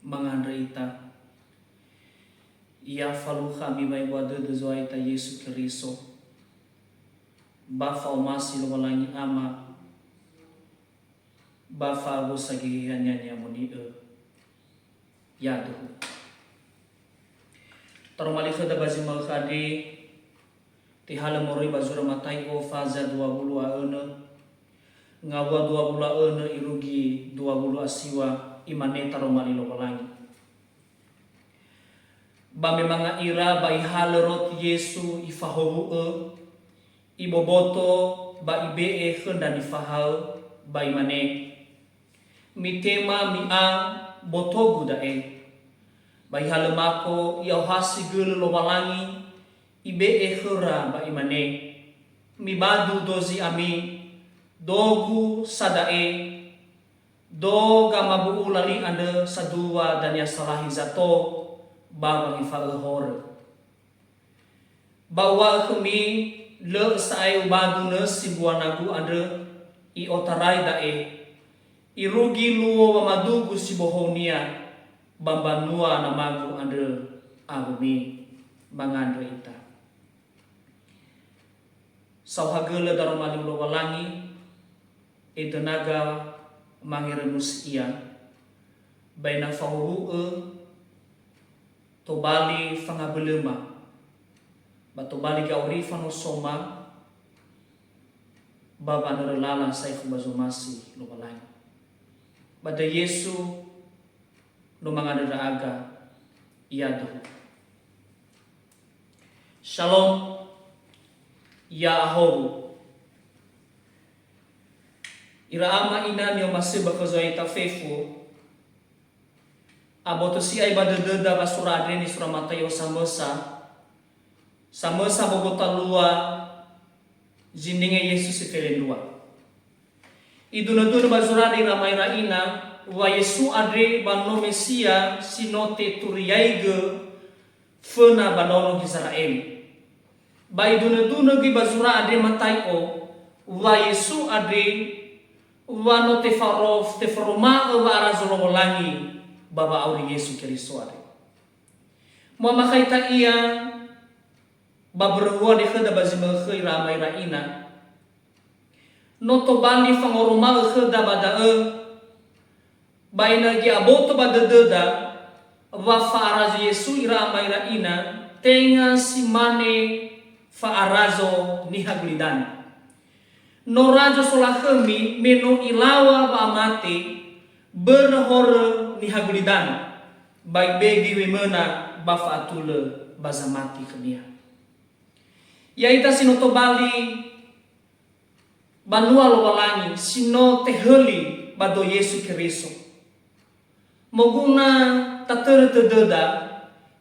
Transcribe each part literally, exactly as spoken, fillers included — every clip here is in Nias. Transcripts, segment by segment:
Mangandrö ita. Ya falukha ami wa'ebua dödö Zo'aya ita Yesu Keriso, ba fa'omasi Lowalangi Ama, ba fa'awusa Geheha-Nia ni'amoni'ö. Yaduhu. Taroma li khöda ba zi ma'ökhö andre, tehalö moroi ba zura Matai'o faza dua wulu a önö, ngawua dua wulu a önö irugi dua wulu a siwa, imane taroma li Lowalangi. Ba me manga ira ba ihalö roti Yesu, ifahowu'ö, iboboto ba ibe'e khö ndra nifahaö, ba imane, "Mitema mi'a, botogu da'e." Ba ihalö mako, i'aohasi gölö Lowalangi, ibe'e khöra ba imane, "Mibadu dozi ami, dogu sa da'e, do gamabu'ula li andrö sadua dania salahi zato ba wangefa'ö horö." Ba uŵa'ö khömi, lö'ö sa'ae ubadu nösi mbua nagu andrö, i'otarai da'e, irugi luo wamadugu si bohounia ba mbanua namagu andrö awömi. Mangandrö ita. Saohagölö daroma li Lowalangi, edönaga mangerönusi ia, ba ena'ö fahowu'ö tobali fangabölöma, ba tobali ga'orifa nosoma, ba wanörö lala saekhu ba zomasi Lowalangi. Ba döi Yesu no mangandrö ndra'aga, yaduhu. Shalom, ya'ahowu. Ira ama ina ni'omasi'ö ba khö Zo'aya ita fefu, aboto si'ai ba dödöda wa sura andre nisura Matai'o samösa, samösa bobo talua, zindenge Yesu si felendrua. Idunö-dunö ba zura andre ira ama ira ina, wa Yesu andre wa no Mesia si no teturiaigö föna ba ndraono Gizera'eli. Ba idunö-dunö göi ba zura andre Matai'o, wa Yesu andre wa no tefaro-, teforoma'ö wa'arazo Lowalangi ba wa'auri Yesu Keriso andre. Mu'amakhaita ia ba mbörö hua andre khöda ba zi ma'ökhö ira ama ira ina. No tobali fangoroma'ö khöda ba da'ö, ba ena'ö geh aboto ba dödöda wa fa'arazo Yesu ira ama ira ina, tenga si mane fa'arazo niha gulidanö. No razo solakhömi me no ilaŵa wa'amate börö horö niha gulidanö, ba ibegi wemöna ba fa'atulö ba zamati khönia. Ya'ita si no tobali banua Lowalangi si no tehöli ba döi Yesu Keriso. Moguna tatörö tödöda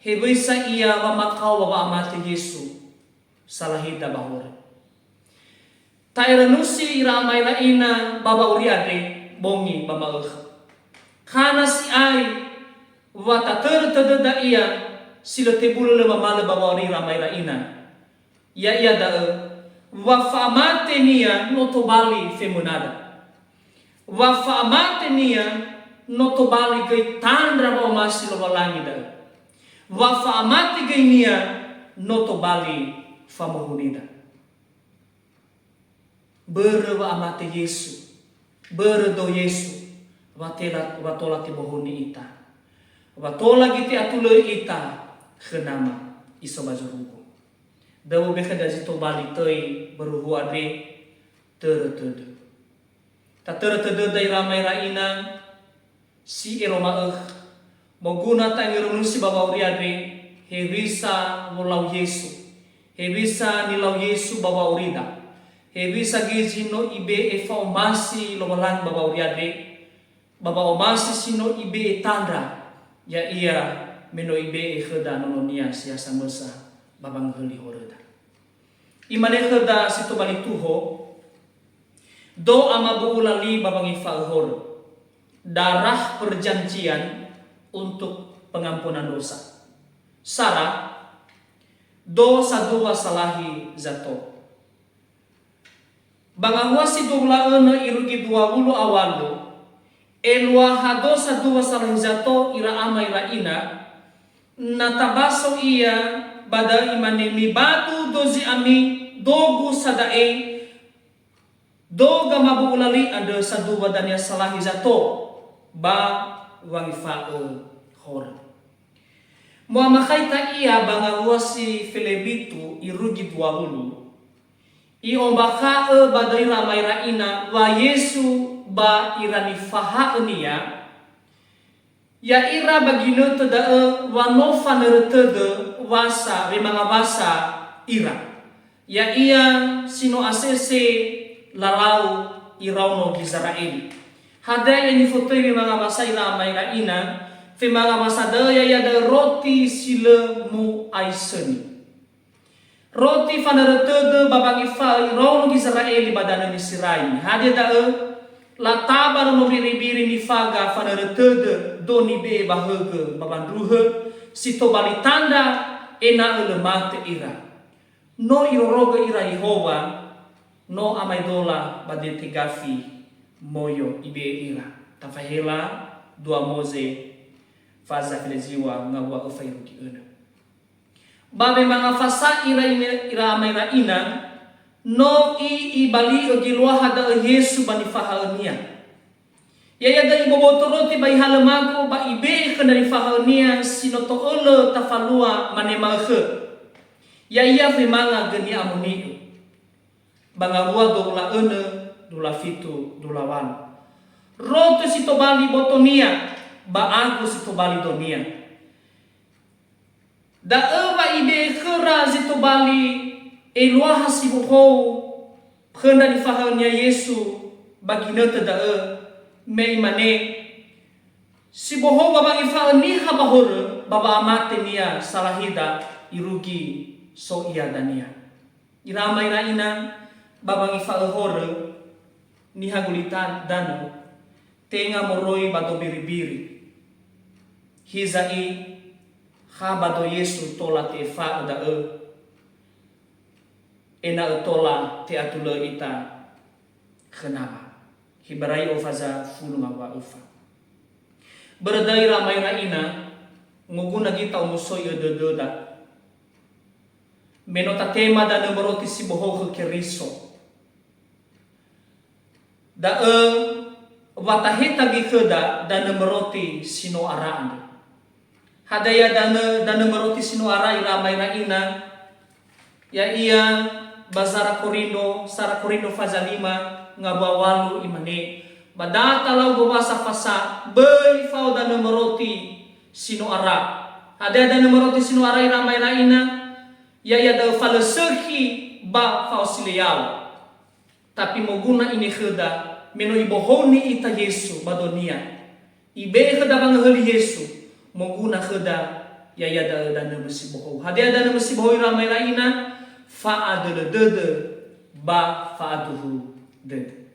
hewisa ia wamakao ba wa'amate Yesu, salahida ba horö. Ta'erönusi ira ama ira ina ba wa'auri andre bongi ba ma'ökhö. Hana si'ai wa tatörö tödöda ia si lö tebulö lö mamalö ba wa'auri ira ama ira ina. Ya'ia da'ö, wa fa'amate-Nia no tobali femönada. Wa fa'amate-Nia no tobali göi tandra wa'omasi Lowalangi da'ö. Wa fa'amate göi-Nia no tobali famohunida. Börö wa'amate Yesu, börö döi Yesu, wa tela-, wa tola tebohoni ita. Wa tola göi te'atulöi ita khö Nama, iso ba zorugo. Da'ö bekha dazi tobali töi mbörö hua andre, törö tödö. Tatörö tödöda ira ama ira ina, si ero ma'ökhö. Moguna ta'erönusi ba wa'auri andre, hewisa wolau Yesu, hewisa nilau Yesu ba wa'aurida, hewisa göi zi no ibe'e fa'omasi Lowalangi ba wa'auri andre, ba wa'omasi si no ibe'e tandra, ya'ia me no ibe'e khöda nono-Nia si ha samösa ba wangöhöli horöda. Imane khöda si tobali tuho, "Do amabu'ula li ba wangefa'ö horö, darah perjanjian untuk pengampunan dosa." Sara, do sadua salahi zato. Ba ngawua si dua wulu a önö irugi dua wulu a ŵalö, Eluaha do saduwa salahi zato ira ama ira ina, na tabaso ia ba da'ö imane, "Mibadu dozi ami dogu sada'e, do gamabu'u lali andrö saduwa dania salahi zato ba wangefa'ö horö." Mu'amakhaita ia ba ngawua si felebitu irugi dua wulu. I'ombakha'ö ba da'ö ira ama ira ina wa Yesu ba ira nifahaö-Nia, ya'ira ba ginötö da'ö wa no fanörö tödö wasa wemanga wasa ira, ya'ia si no asese lalau iraono Gizera'eli. Hadia ia nifotöi wemanga wasa ira ama ira ina? Femanga wasa da'ö ya'ia da'ö roti si lö mu'aisöni. Roti fanörö tödö ba wangefa'ö iraono Gizera'eli ba danö Misirai. Hadia da'ö? Lataba nono biribiri nifaga fanörö tödö do nibe'e ba högö ba wandruhö, si tobali tandra ena'ö lö mate ira. No irorogö ira Yehowa, no amaedola ba dete gafi moyo ibe'e ira. Tafahela dua Moze faza feleziwa ngawua öfa irugi önö. Ba wemanga fasa ira ime-, ira ama ira ina, no i'ibali'ö geluaha da'ö Yesu ba nifahaö-Nia. Ya'ia da'ö iboboto roti ba ihalö mako ba ibe'e khö ndra nifahaö-Nia si no to'ölö tafalua, mane ma'ökhö, ya'ia femanga gö ni'amoni'ö. Ba ngawua dua wulu a önö, dua wulu a fitu, dua wulu a walu. Roti si tobali botonia, ba agu si tobali donia. Da'ö wa ibe'e khöra zi tobali eluaha si bohou khö ndra nifahaö-Nia Yesu ba ginötö da'ö, me imane, "Si bohou ba wangefa'ö niha ba horö ba wa'amate-Nia salahida irugi so ia dania." Ira ama ira ina, ba wangefa'ö horö niha gulita danö, tenga moroi ba do biribiri. Hiza'i, ha ba do Yesu tola te'efa'ö da'ö, ena'ö tola te'atulö ita khö Nama. Heberai o faza fulu ngawua öfa. Börö da'ö ira ama ira ina, moguna göi ta'omusoi'ö dödöda. Me no tatema danö möroti si bohou khö Keriso. Da'ö wa taheta göi khöda danö möroti si no ara andrö. Hadia danö, danö möroti si no ara ira ama ira ina? Ya'ia ba Sara Korindo, Sara Korindo faza lima ngawua walu imane, "Ba da talau gowasa fasa, böi fao danö möroti si no ara." Hadia danö möroti si no ara ira ama ira ina? Ya'ia da'ö falö sökhi ba fao sileyao. Tapi moguna ine khöda, me no ibohouni ita Yesu ba donia. Ibe'e khöda wangahöli Yesu, moguna khöda, ya'ia da'ö danö mö si bohou. Hadia danö mö si bohou ira ama ira ina? Fa'adölö dödö ba fa'aduhu dödö.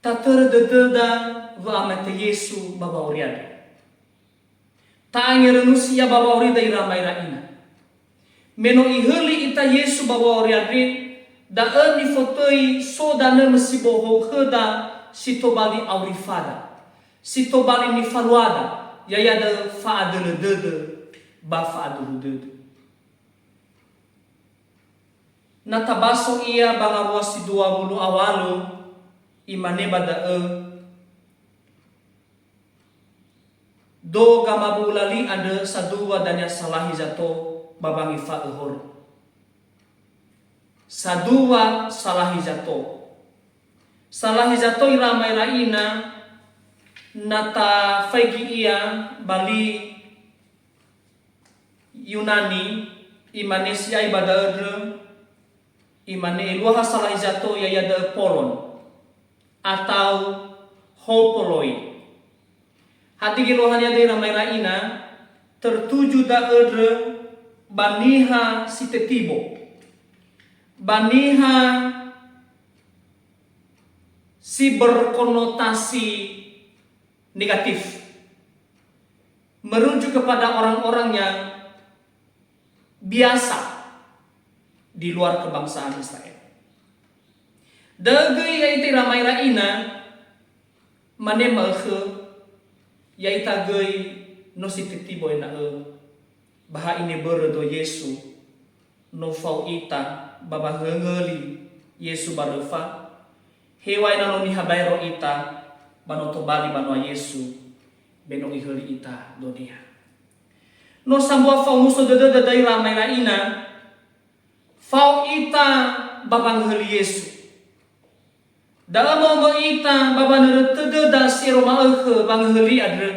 Tatörö dödöda wa'amate Yesu ba wa'auri andrö. Ta'angerönusi Ia ba wa'aurida ira ama ira ina. Me no ihöli ita Yesu ba wa'auri andre, da'ö nifotöi so danö mö si bohou khöda si tobali aurifada, si tobali nifaluada, ya'ia da'ö fa'adölö dödö ba fa'aduhu dödö. Na tabaso ia ba ngawua si dua wulu a walu, imane ba da'ö, "Do gamabu'u lali andrö saduwa dania salahi zato ba wangefa'ö horö." Saduwa salahi zato. Salahi zato ira ama ira ina, na tafaigi ia ba li Yunani, imane si'ai ba da'ö ndrö, imane eluaha salahi zato, ya'ia da'ö polon atau hopoloi. Hadia geluahania da'ö ira ama ira ina? Tertuju da'ö ndrö ba niha si tetibo, ba niha si berkonotasi negatif, merujuk kepada orang-orang yang biasa di luar kebangsaan Israel. Da'ö göi ya'ita ira maera ina, mane ma'ökhö, ya'ita göi no si tetibo ena'ö, ba ha ine börö do Yesu, no fao ita ba wangöngöli Yesu ba röfa, heŵa'ae na no niha baero ita, ba no tobali banua Yesu, me no ihöli ita donia. No sambua fa'omuso dödöda da'ö ira maera ina, fao ita ba wangöhöli Yesu. Da'ö ma'ombö ita ba wanörö tödöda si ero ma'ökhö wangöhöli andrö.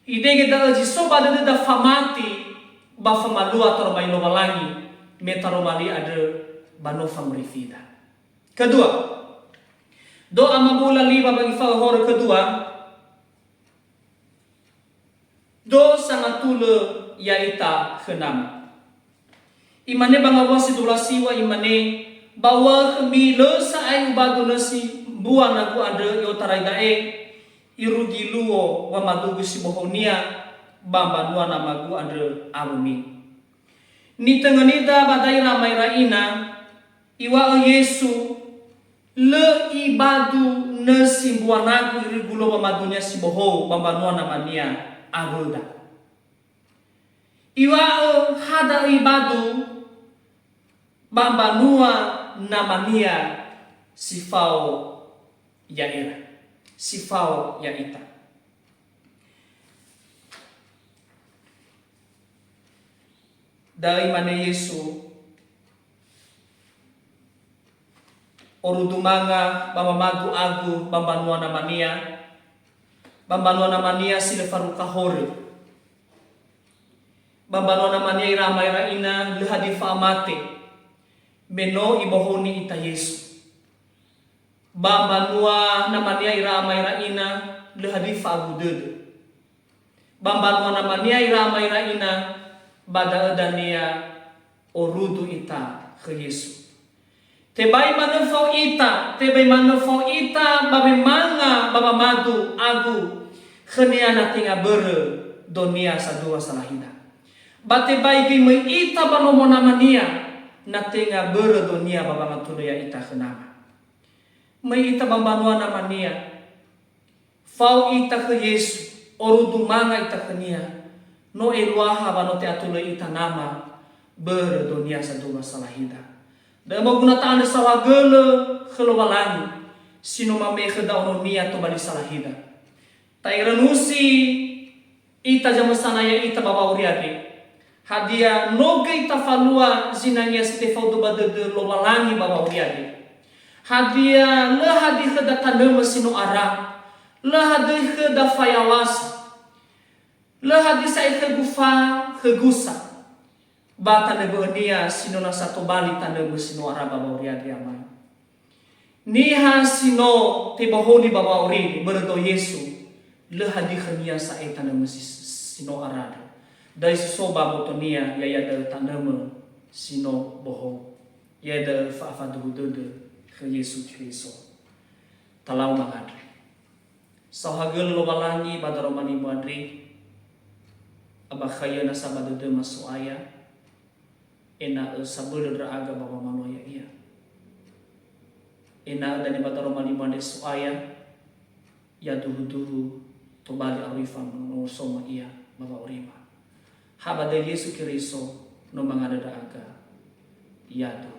Idege da'ö zi so ba dödöda famati ba famalua taroma li Lowalangi, me taroma li andrö ba no fangorifida. Kedua, do amabula liwa ba gifa'ö horö kedua, do sangatulö ya'ita khö Nama. Imane ba ngawua si dua siwa, imane, "Ba uŵa'ö khömi, lö sa'ae ubadu nösi mbua nagu andrö i'otarai da'e, irugi luo wamadugu si bohonia ba mbanua namagu andrö awömi." Nitöngönida ba da'ö ira maera ina, iŵa'ö Yesu, "Lö ibadu nösi mbua nagu irugi luo wamadunia si bohou ba mbanua namania awöda." Iŵa'ö ha da'ö ibadu ba mbanua namania si fao ya'ira, si fao ya'ita. Da'ö imane Yesu, "Orudu manga ba mamadu agu ba mbanua namania, ba mbanua namania si lö faruka horö. Ba mbanua namania ira maera ina lö hadia fa'amate, me no ibohoni ita Yesu. Ba mbanua namania ira maera ina lö hadia fa'abu dödö. Ba mbanua namania ira maera ina, ba da'ö dania orudu ita khö Yesu." Tebai manö fao ita, tebai manö fao ita ba wemanga ba wamadu agu khönia na tenga börö donia sadua salahida. Ba tebai göi möi ita ba nomo namania, na tenga börö donia ba wangatulö ya'ita khö Nama. Möi ita ba mbanua namania, fao ita khö Yesu, orudu manga ita khönia, no eluaha wa no te'atulö ita Nama, börö donia sadua salahida. Da'ö moguna ta'andrö saohagölö khö Lowalangi, si no mame'e khöda ononia tobali salahida. Ta'iranusi ita zamösana ya'ita ba wa'auri andre. Hadia no göi tafalua zinangea si tefaudu ba dödö Lowalangi ba wa'auri andre? Hadia lö hadia khöda tanömö si no ara? Lö hadia khöda fayawasa? Lö hadia sa'ae khögu fa, khögu sa? Ba tanö bö'önia si no nasa tobali tanömö si no ara ba wa'auri andre, Ama. Niha si no tebohoni ba wa'auri börö do Yesu, lö hadia khönia sa'ae tanömö si, si no ara andrö. Da'ö si so ba botonia, ya'ia da'ö tanömö si no bohou. Ya'ia da'ö fa'afaduhu dödö khö Yesu Keriso. Talau mangandrö. Saohagölö Lowalangi ba daroma li-Mu andre, abakhaia nasa ba dödöma So'aya, ena'ö sabölö ndra'aga ba wamalua ya'ia. Ena'ö dania ba daroma li-Mu andre So'aya, yaduhuduhu tobali awui famoso-Ma ia ba wa'aurima. Ha ba döi Yesu Keriso no mangandrö ndra'aga. Yadu.